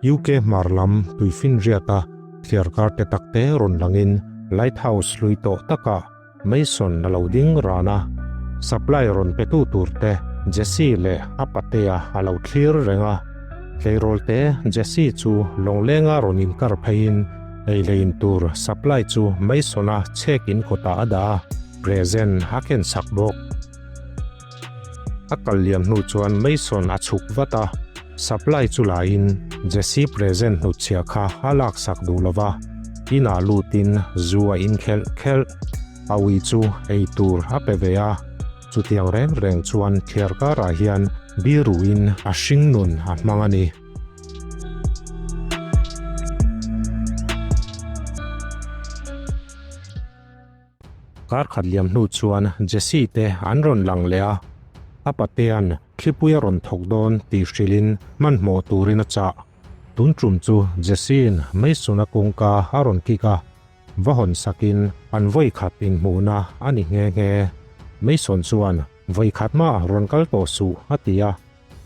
UK hmar lam tuifinriata thliarkar te tak te rawn langin Lighthouse hlui tawh takah Mason a lo ding ran a, supply rawn petu tur te Jesse leh a patea a lo thlir reng a. Tleirawl te Jesse chu lawnglenga rawn inkar pheiin ei leh in tur supply chu Mason-a chhek in kawtah a dah a, present a ken sak bawk. A kal liam hnu chuan Mason a chhuk vat a, supply chu laiin Jesse present hnutchhiah kha a laksak duh lo va, inah lutin zu a inkhelh khelh. A ui chu ei tur a pe ve a, chutiang reng reng chuan thliar karah hian biruin a hring nun a hmang a ni. Kar khat liam hnu chuan Jesse te an rawn lang leh a, a patea'n thlipui a rawn thawk dawn tih hrilhin hmanhmawh turin a chah. Tun tum chu Jesse-in Mason-a kawngka a rawn kik a, va hawn sakin an vawi khat inhmuhna a ni nghe nghe. Mason chuan, Vawi khat mah rawn kal tawh suh, a ti a.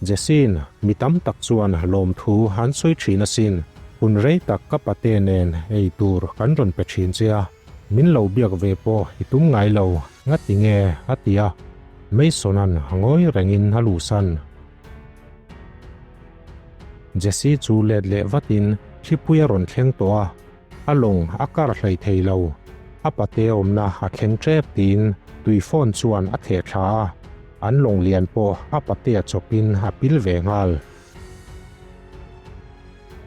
Jesse-in mi tam tak chuan lawmthu an sawi thin asin, hun rei tak ka pate nen ei tur kan rawn pe thin che a, min lo biak ve pawh i tum ngai lo, ngati nge? a ti a. Mason-a'n ngawi rengin a luhsan. Jesse chu let leh vatin thlipui a rawn thleng tawh a, a lawng a kar hlei thei lo. A pate awmna a thleng tep tiin tui phone chuan a theh thla a, an lawng lian pawh a patea chawpin a pil ve nghal.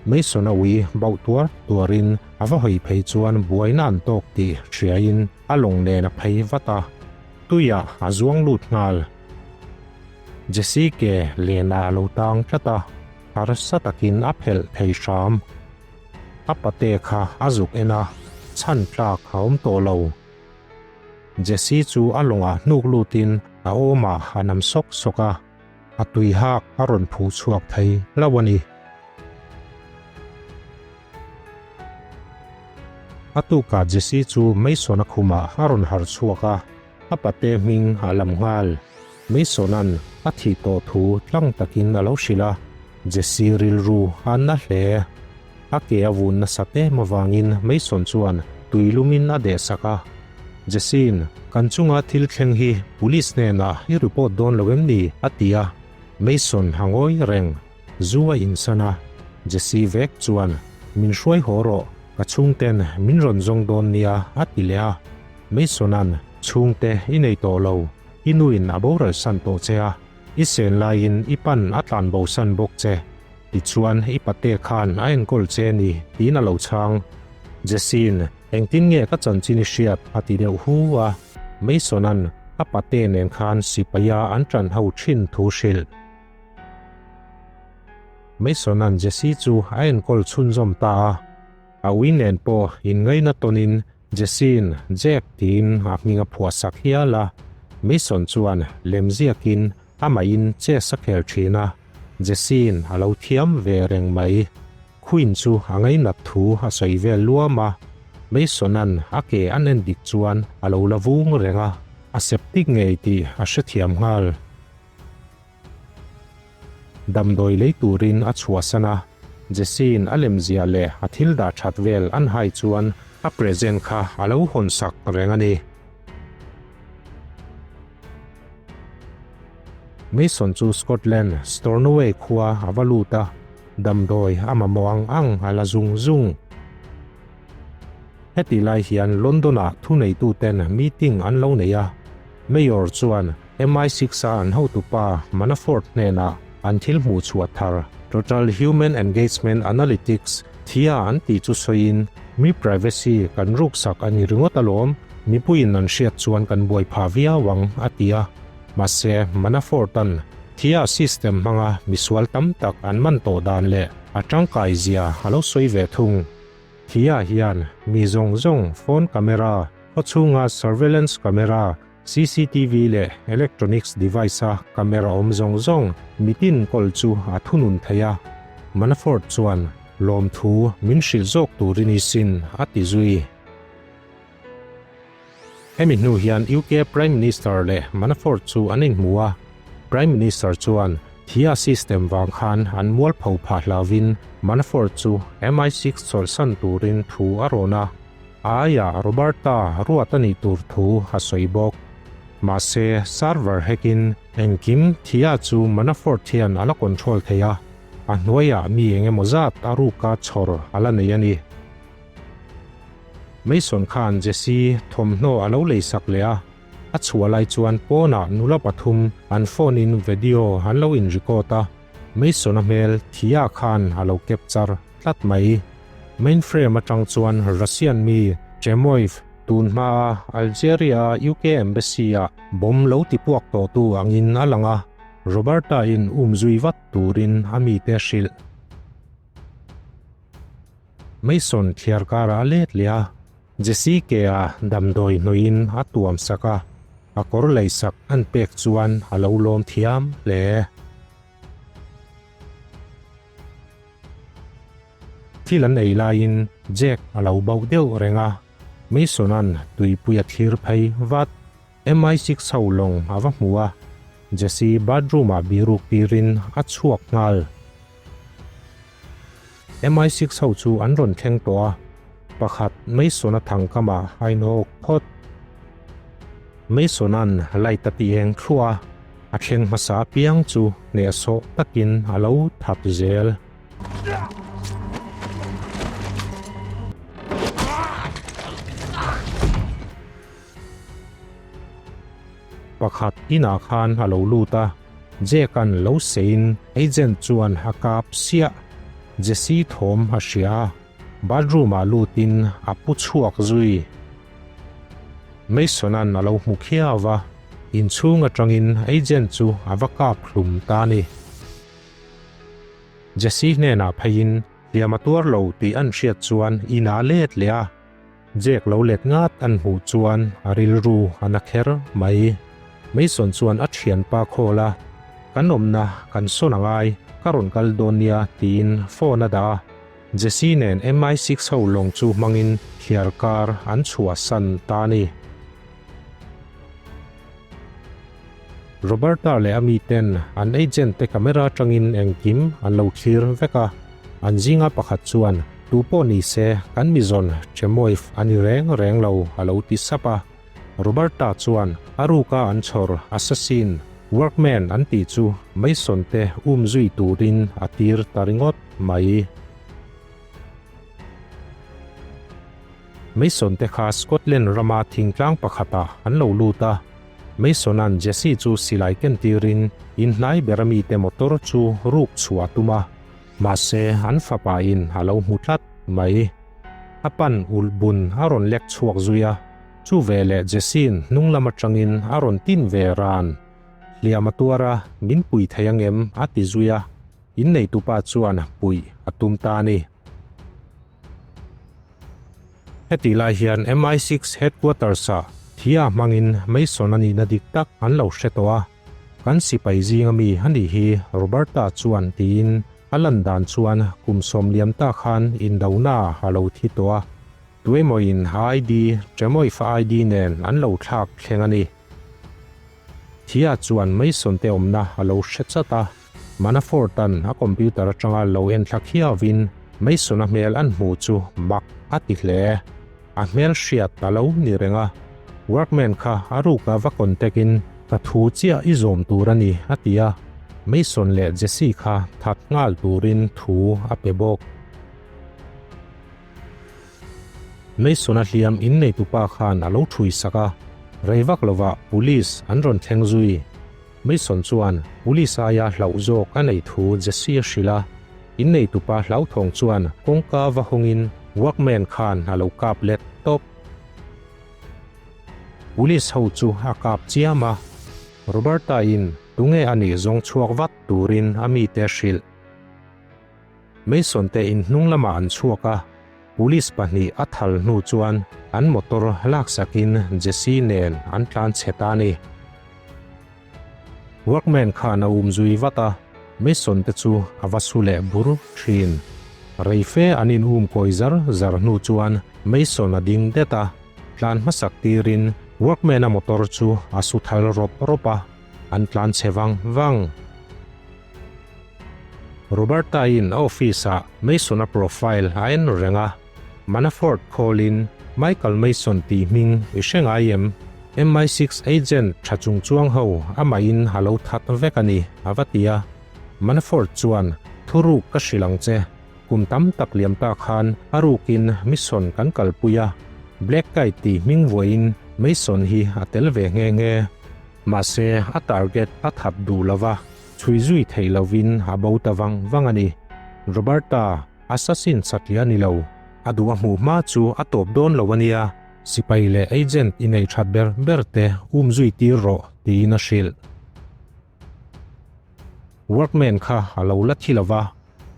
Mason-a ui bauh tuar tuarin a va hawi phei chuan buaina an tawk tih hriain a lawng nen a phei vat a, tuiah a zuang lut nghal. Jesse ke lenah a lo tang tlat a, harsa takin a phelh thei hram. A pate kha a zuk en a, chhan tlak a awm tawh lo. Jesse chu a lawngah hnuk lutin a awmah a nam sawk sawk a, a tui hak a rawn phuh chhuak thei lo a ni. A tukah Jesse chu Mason-a khumah a rawn harh chhuak a, a pate hming a lam nghal. Mason-a'n a thih tawh thu tlang takin a lo hrilh a, Jesse rilru a na hle. A ke a vun nasat em avangin Mason chuan tui lumin a dehsak a. Jesse-in, Kan chunga thil thleng hi police hnenah i report dawn lo em ni? a ti a. Mason a ngawi reng. Zu a insan a, Jesse vek chuan, Min hruai haw rawh, ka chhungten min rawn zawng dawn nia, a ti leh a. Mason-a'n, Chhungte i nei tawh lo, i nuin a boral san tawh che a, i sen laiin i pan a tlan bo san bawk che. Tichuan i pate khan a enkawl che a ni, tiin a lo chhang. Jesse-in, Engtin nge ka chanchin i hriat? a ti deuh hu a. Mason-a'n a pate nen khan sipaia an ṭan ho ṭhin thu hrilh. Mason-a'n Jesse chu a enkawl chhunzawm ta a. A ui nen pawh inngaina tawnin Jesse-in Jack tiin a hming a phuah sak hial a. Mason chuan lemziakin amahin chess a khel thin a, Jesse-in a lo thiam ve reng mai. Quinn chu a ngainat thu a sawi vel luam a, Mason-a'n a ke an en dik chuan a lo la vung reng a, a septic ngei tih a hrethiam nghal. Damdawi lei turin a chhuahsan a, Jesse-in a lemziah leh a thil dah that vel an hai chuan a present kha a lo hawn sak reng a ni. Mason chu Scotland, Stornoway khua a va lut a, damdawi a mamawh ang ang a la zung zung. Heti lai hian London-ah thuneituten meeting an lo nei a, Mayor chuan MI6-a an hotupa Manafort hnenah an thil hmuh chhuah thar Total Human Engagement Analytics thia an tih chu sawiin, Mi privacy kan ruksak a ni ringawt alawm, mipuiin an hriat chuan kan buai phah viau ang, a ti a. Mahse, Manafort-a'n thia system hmanga misual tam tak an man tawh dan leh a tangkai zia a lo sawi ve thung. Thia hian mi zawng zawng phone camera, khawchhunga surveillance camera, cctv leh electronics device-a camera awm zawng zawng mitin kawl chu a thunun thei a. Manafort chuan lawmthu min hrilh zawk turin i sin, a ti zui. Hemi hnu hian UK Prime Minister leh Manafort chu an inhmu a, Prime Minister chuan. Thia system vang khan an mualpho phah hlauvin Manafort chu MI6 chawlhsan turin thu a rawn a, a aiah Roberta ruat a nih tur thu a sawi bawk. Mahse, server hack-in engkim Thia chu Manafort hian a la control thei a, a hnuaiah mi eng emaw zat a ruka chhawr a la nei a ni. Mason khan Jesse thawmhnaw a lo leisak leh a, a chhuah lai chuan pawnah nula pathum an phone in video an lo in record a, Mason-a hmel Thia khan a lo capture tlat mai. Mainframe atang chuan Russian mi Chemoev tun hmaa Algeria UK Embassy-ah bomb lo tipuak tawhtu angin a lang a, Roberta-in umzui vat turin a mite hrilh. Mason thliar karah a let leh a, Jesse ke-a damdawi hnuaiin a tuam sak a, a kawr leisak an pek chuan a lo lawm thiam hle. Thil an ei laiin Jack a lo bauh deuh reng a, Mason-a'n tuipui a thlir phei vat. MI6 ho lawng a va hmu a, Jesse bathroom-ah biruk tirin a chhuak nghal. MI6 ho chu an rawn thleng tawh a, pakhat Mason-a thangkamah a inawk phawt. Mason-a'n light a ti eng thluah a, a thleng hmasa apiang chu hnehsawh takin a lo that zel. Pakhat inah khan a lo lut a, Jake-a'n lo seiin agent chuan a kap siah. Jesse thawm a hria a, bathroom-ah lutin a pu chhuak zui. Mason-a'n a lo hmu khiau a, inchhung atangin agent chu a va kap hlum ta a ni. Jesse hnenah pheiin hliam a tuar lo tih an hriat chuan inah let leh a. Jack lo let ngat an hmuh chuan a rilru a na kher mai. Mason chuan a thianpa call a, Kan awmna kan sawn a ngai, ka rawn kal dawn nia tiin phone a dah a. Jesse nen MI6 ho lawng chu hmangin thliar kar an chhuahsan ta a ni. Roberta leh a miten an agent te camera atangin engkim an lo thlir vek a, an zinga pakhat chuan Tu pawh ni se kan mizawn Chemoif a ni reng reng lo a lo ti sap a. Roberta chuan a ruka an chhawr assassin workman an tih chu Mason te um zui turin a tir ta ringawt mai. Mason te kha Scotland rama thingtlang pakhatah an lo lut a, Mason-a'n Jesse chu silai ken tirin inhnai bera mite motor chu ruk chhuah a tum a, mahse an fapain a lo hmu tlat mai. A pan ulh bun a rawn lek chhuak zui a, chu veleh Jesse-in hnung lam atangin a rawn tin ve ran. Hliam a tuar a, min pui thei angem a ti zui a, inneitupa chuan puih a tum ta a ni. Hetih lai hian MI6 headquarters-ah thia hmangin Mason a nihna dik tak an lo hre tawh a, kan sipai zinga mi a nih hi Roberta chuan tiin a lan dan chuan kum sawmliam ta khan indona a lo thi tawh a, tuemawin a ID, Tremoifa ID nen an lo thlak thleng a ni. Thia chuan Mason te awmna a lo hre chat a, Manafort-a'n a computer atanga lo enthla khiauin Mason-a hmel an hmuh chu mak a ti hle. A hmel hriat a lo ni reng a, Workman kha a ruka va contact-in ka thu chiah i zawm tur a ni a ti a, Mason leh Jesse kha that nghal turin thu a pe bawk. Mason-a hliam inneitupa khan a lo ṭhui sak a, rei vak lovah police an rawn thleng zui. Mason chuan police aia hlauh zawk a neih thu Jesse a hrilh a, inneitupa hlauthawng chuan kawngka va hawngin workman khan a lo kap let tawp. Police ho chu a kap chiam a, Roberta-in tunge a nih zawng chhuak vat turin a mite a hrilh. Mason te in hnung lamah an chhuak a, police pahnih a thal hnu chuan an motor laksakin Jesse nen an tlan chhe ta a ni. Workman khan a um zui vat a, Mason te chu a va su leh bur thin. Reife an in um kawi zar zar hnu chuan Mason a ding det a, tlan hmasak tirin Workman a motor chu a su thal rawp rawp a, an tlan chhe vang vang. Roberta-in a office-ah Mason-a profile a en reng a, Manafort call-in Michael Mason tih hming i hre ngai em? MI6 agent tha chung chuang ho amahin a lo that vek a ni, a va ti a. Manafort chuan, Thuruk ka hrilh ang che. Kum tam tak liam ta khan a rukin mission kan kalpui a, Black Kite tih hming vuahin Mason hi a tel ve nghe nghe. Mahse, a target a that duh lo va, chhui zui theih lovin a bo ta vang vang a ni. Roberta, assassin satliah a ni lo. A duh a hmuh hma chu a tawp dawn lo a nia. Sipai leh agent i nei that ber ber te um zui tir rawh, tiin a hrilh. Workman kha a lo la thi lo va,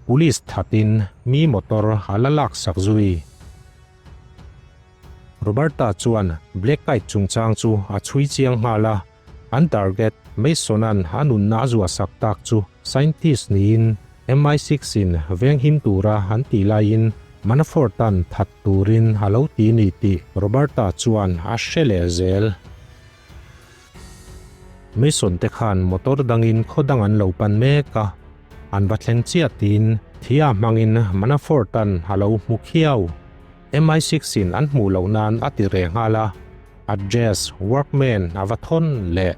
police thatin mi motor a la laksak zui. Roberta chuan Black Kite chungchang chu a chhui chiang nghal a, an target Mason-a'n a nunna a zuahsak tak chu scientist niin MI6 in venghim tura an tih laiin Manafort-a'n that turin a lo ti ni tih Roberta chuan a hre leh zel. Mason te khan motor dangin khaw dang an lo pan mek a, an va thleng chiah tiin thia hmangin Manafort-a'n a lo hmu khiau. MI6 in an hmuh loh nan a ti reh nghal a, address workman a va thawn leh.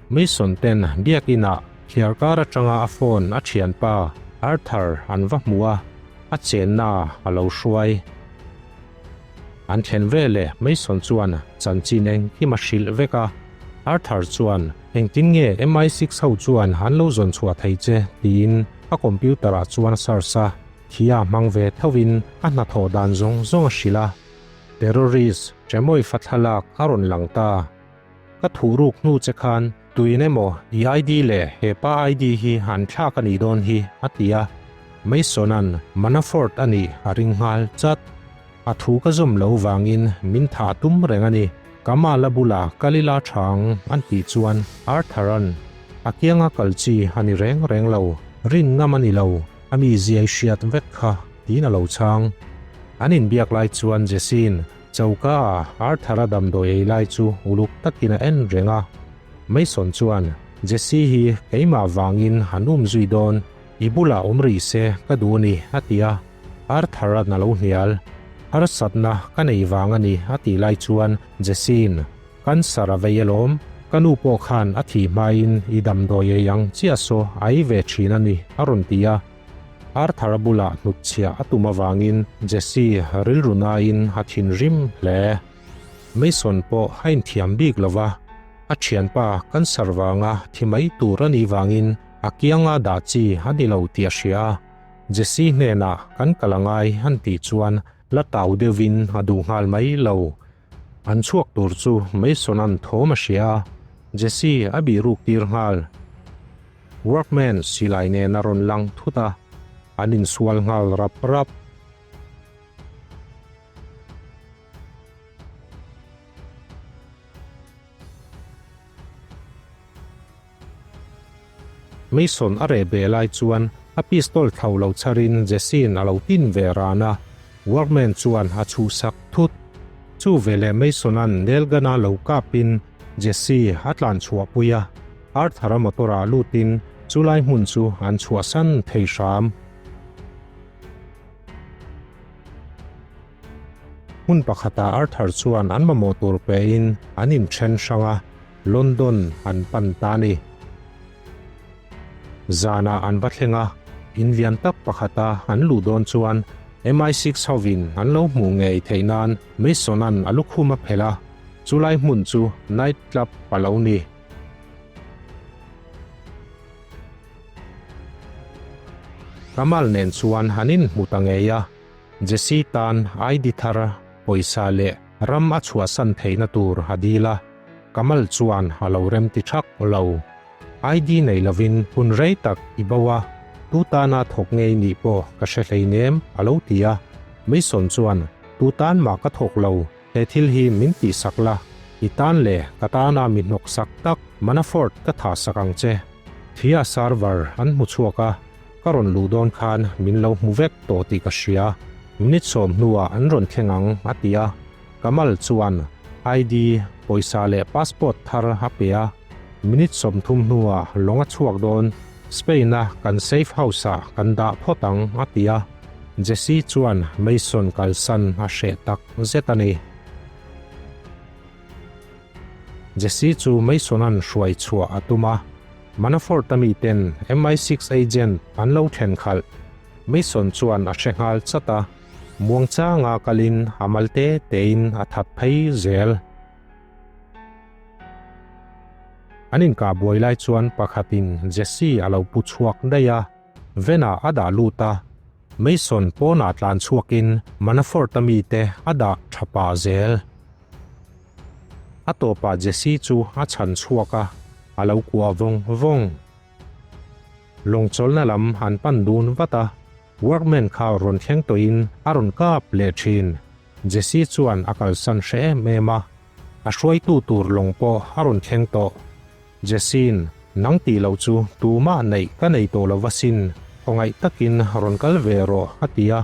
Mason ten biakinah thliarkar atanga a phone a thianpa Arthur an va hmu a, a chenna a lo hruai. An thlen veleh Mason chuan chanchin engkim a hrilh vek a, Arthur chuan engtin nge MI6 ho chuan an lo zawn chhuah thei che tiin a computer ah chuan a search a, thia hmang ve thovin a hnathawh dan zawng zawng a hrilh a. Terrorist Tremoy fa thlalak a rawn lang ta. Ka thuh ruk hnu che khan tuin emaw i ID leh he pa ID hi an thlak a nih dawn hi, a ti a. Mason-a'n Manafort a nih a ring nghal chat. A thu ka zawm lo vangin min thah tum reng a ni. Kamala bula Kalila chhang an tih chuan Arthur-a'n a kianga kal chi a ni reng reng lo, rin ngam a ni lo, a mi ziai hriat vek kha tiin a lo chhang. An inbiak lai chuan Jesse-in Choka a Arthur-a damdawi ei lai chu uluk takin a en reng a. Mason chuan, Jesse hi keimah vangin han um zui dawn, i bulah awm rih se ka duh a ni, a ti a. Arthur-a'n a lo hnial. Harsatna ka nei vang a ni, a tih lai chuan Jesse-in, Cancer a vei alawm, ka nu pawh khan a thih hmain i damdawi ei ang chiah saw a ei ve thin a ni, a rawn ti a. Arthur-a bulah hnutchhiah a tum avangin Jesse rilru nain a thinrim hle. Mason pawh a inthiam bik lo va, a thianpa cancer vanga thi mai tur a nih vangin a kianga dah chi a ni lo tih a hria a. Jesse hnenah kan kal a ngai an tih chuan la tau deuhin a duh nghal mai lo. An chhuak tur chu Mason-a'n thawm a hria a, Jesse a bihruk tir nghal. Workman silai nen a rawn lang thut a, an insual nghal rap rap. Mason a reh beh lai chuan a pistol thlo lo chharin Jesse-in a lo tin ve ran a, Workman chuan a chhuhsak thut. Chu veleh Mason-a'n nail gun-a lo kapin Jesse a tlan chhuahpui a, Arthur-a motor-ah lutin chulai hmun chu an chhuahsan thei hram. Hmun pakhatah Arthur chuan an mamawh tur pein an inthen hrang a, London an pan ta a ni. Zanah an va thleng a, in lian tak pakhata an luh dawn chuan MI6 hovin an lo hmuh ngei theih nan Mason-a'n a lukhum a phelh a, chulai hmun chu night club a lo ni. Kamal nen chuan an inhmu ta ngei a, Jesse tan ID thar, pawisa leh ram a chhuahsan theihna tur a dil a, Kamal chuan a lo remti thak lo. ID nei lovin hun rei tak i bo a, tu tana thawk ngei nih pawh ka hre hleinem a lo ti a. Mason chuan, Tu tan mah ka thawk lo, he thil hi min tihsak la, i tan leh ka tana mi hnawksak tak Manafort ka thahsak ang che. Thia server an hmu chhuak a, ka rawn luh dawn khan min lo hmu vek tawh tih ka hria. Minute sawm hnuah an rawn thleng ang a ti a. Kamal chuan ID, pawisa leh passport thar a pe a. Minute 30 hnuah lawng a chhuak dawn. Spain-a kan safe house-ah kan dah phawt ang, a ti a. Jesse chuan Mason kalsan a hreh tak zet a ni. Jesse chu Mason-a'n hruai chhuah a tum a, Manafort-a miten MI6 agent an lo then khalh. Mason chuan a hre nghal chat a, muangchanga kalin a mal te tein a that phei zel. An inkah buai lai chuan pakhatin Jesse a lo pu chhuak daih a, Van-ah a dah lut a, Mason pawnah tlan chhuakin Manafort-a mite a dah tha pah zel. A tawpah Jesse chu a chhan chhuak a, a lo kuah vawng vawng. Lawngchawlhna lam an pan dun vat a, Workman kha rawn thleng tawhin a rawn kap leh thin. Jesse chuan a kalsan hre em em a, a hruaitu tur lawng pawh a rawn thleng tawh. Jesse-in, Nang tih loh chu tumah neih ka nei tawh lo asin, khawngaih takin rawn kal ve rawh, a ti a.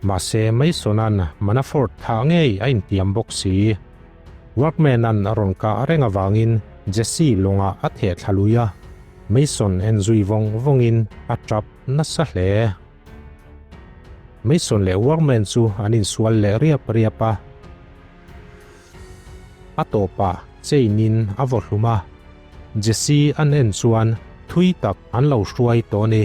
Mahse, Mason-a'n Manafort thah ngei a intiam bawk si. Workman-a'n a rawn kah reng avangin Jesse lawngah a theh thla lui a, Mason en zui vawng vawngin a tap nasa hle. Mason leh Workman chu an insual leh riap riap a. A tawpah chain-in a vaw hlum a, Jesse an en chuan thui tak an lo hruai tawh a ni.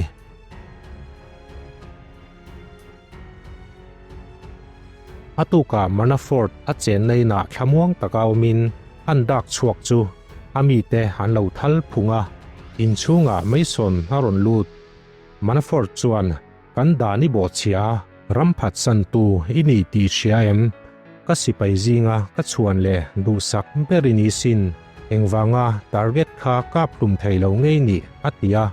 A tukah Manafort a chenna inah thlamuang taka awmin an dak chhuak chu a mite an lo thal phung a, inchhungah Mason a rawn lut. Manafort chuan Kan dan i bawhchhia a, ram phatsantu i ni tih hria em? Ka sipai zinga ka chhuan leh duhsak ber i ni sin, engvanga target kha kap hlum thei lo ngei ni? a ti a.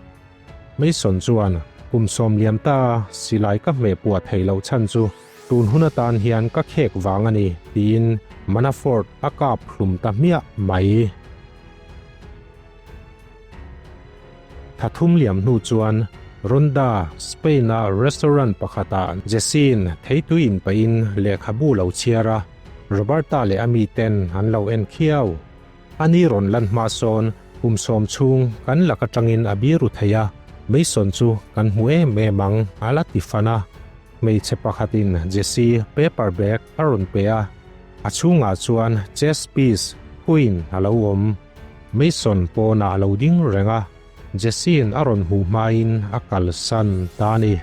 Mason chuan, Kum sawm liam ta a silai ka hmeh puah thei loh chhan chu tun hun atan hian ka khek vang a ni, tiin Manafort a kap hlum ta hmiah mai. Thathum liam hnu chuan Ronda, Spain-a restaurant pakhatah Jesse-in theitui inpahin lehkhabu lo chhiar a, Roberta leh a miten an lo en khiau. Ani rawn lan hma sawn kum sawm chhung kan lak atangin a biru thei a, Mason chu kan hmu em em ang a la ti fan a. Hmeichhe pakhatin Jesse paper bag a rawn pe a, a chhungah chuan chess piece, queen a lo awm. Mason pawnah a lo ding reng a, Jesse-in a rawn hmuh hmain a kalsan ta a ni.